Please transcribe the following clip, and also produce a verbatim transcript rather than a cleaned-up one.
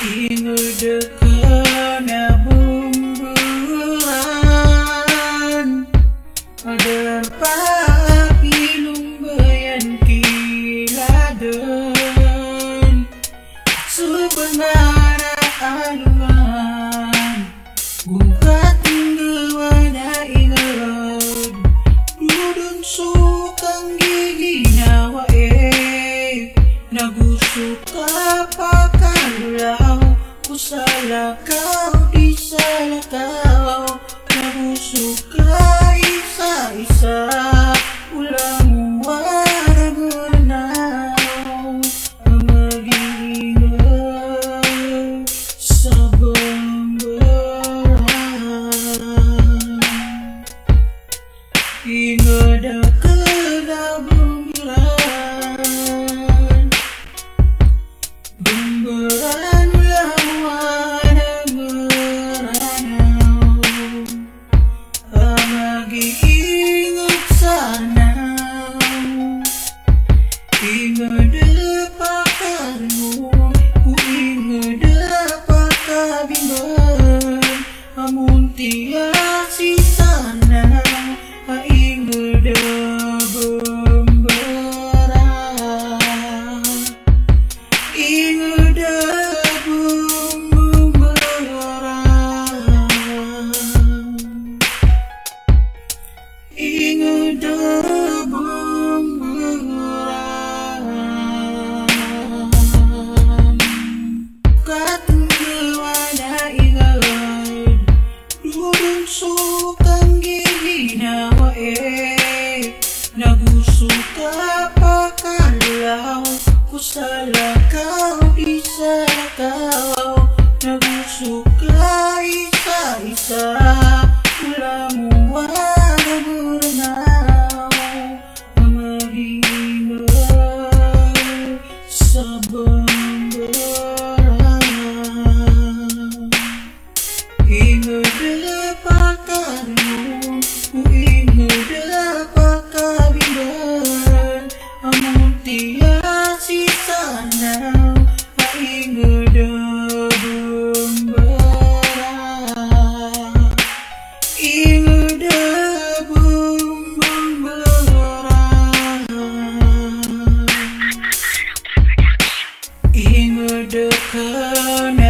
Ingd kn a bmbran a darpa a pilombayan ki ladn. Sbnar a alongan go katnggawan a ingd, dodon so kanggiginawai, nago so kapakalaw ko salakaw di salakaw, nago so kaisaisa o langowan a Mrnaw a magi ingd sa bmbran. Ingd kn a bmbran, bmbran o langowan a Mrnaw a magi ingd sa Rnaw. Ingd a pakarnong ko ingd a pakabimban a montiya sii sa Rnaw a ingd a bmbran. Ingd a bmbran. Ingd a bmbran. Katnggawan a ingd, dodon so kanggiginawai, nago so kapakalaw ko salakaw di salakaw, nago so kaisaisa o langowan a Mrnaw a magi ingd sa bmbran. Ingd a pakarnong ko ingd a pakabimban a montiya sii sa Rnaw a ingd a bmbran. Ingd a bmbran. Ingd kn